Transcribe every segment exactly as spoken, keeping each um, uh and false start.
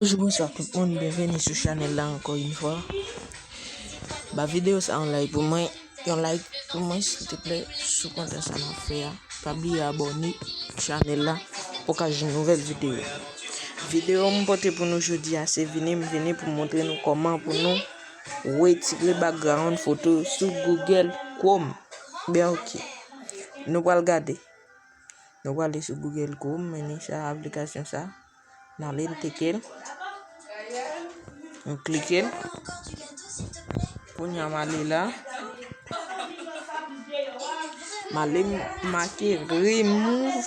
Bonjou, bonswa tout moun, byenveni sou chanèl la ankò yon fwa. Ba videyo sa yon like pou mwen, yon like pou mwen silteplè, si w kontan sa n ap fè a. Pa bliye abòne chanèl la pou w ka jwenn nouvèl videyo. Videyo m pote pou nou jodi a, se vini, m vini pou montre nou kòman pou nou retire background foto sou Google Chrome. Ben oke. Nou pral gade. Nou prale sou Google Chrome, men nou chèche aplikasyon sa. N ale n teke l. Nou klike l. Kounye a m ale la. M ale m make remove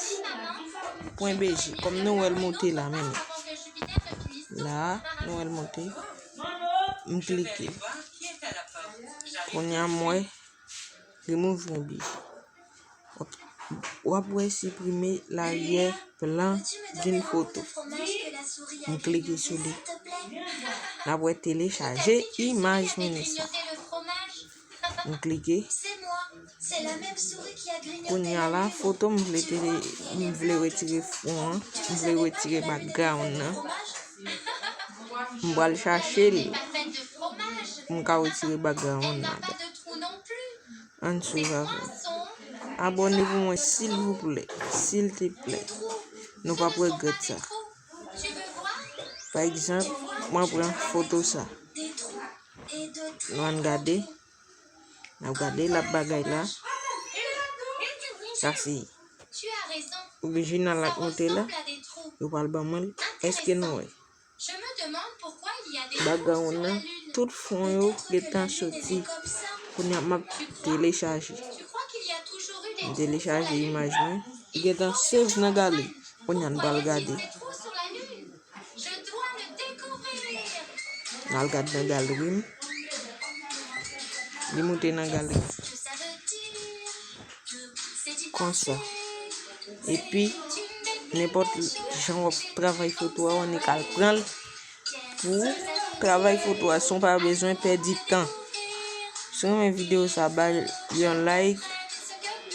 pwen B G. Kòm nou wè l moute la, men la, nou wè l moute. M klike. Kounye a m wè remove pwen B G. W ap wè siprime laryè plan d'une photo. M klike sou li. N ap wè telechaje imaj mwen sa. M klike. Kounye a la, foto m vle tele, m vle retire fon an, m vle retire background nan. M pral chache l pou m ka retire background nan. Ann swiv avè m. Abòne pou mwen silvouplè, silteplè. Nou p ap regrèt sa. Pa egzanp, mwen pran foto sa. Nou ann gade. N ap gade l ap bagay la. Sa se orijinal la k moute la. Yo pral ban mwen l. Èske nou wè? Background nan, tout fon yo gentan soti. Kounye a m ap telechaje. M telechaje imaj mwen. Li gentan save nan galeri. Kounye a n pral gade. N al gade nan galeri m. Li moute nan galeri. Konsa. Epi, nenpòt jan w ap travay foto a, w annik al pran l pou travay foto a san w pa bezwen pèdi tan. Si w renmen videyo sa, ba l yon like.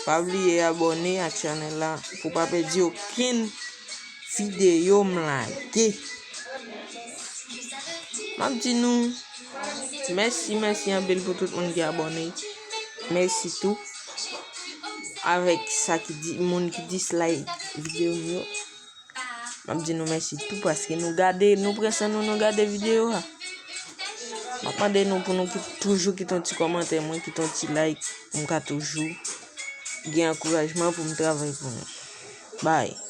Pa bliye abòne ak chanèl la pou w pa pèdi okenn videyo m lage. M ap di nou mèsi, mèsi anpil pou tout moun ki abòne. Mèsi tou avèk sa ki di, moun ki dislike videyo m yo. M ap di nou mèsi tou paske nou gade, nou pran san nou, nou gade videyo a. M ap mande nou pou nou ki, toujou kite yon ti kòmantè mwen, kite yon ti like pou m ka toujou gen ankourajman pou m travay pou nou. Bye.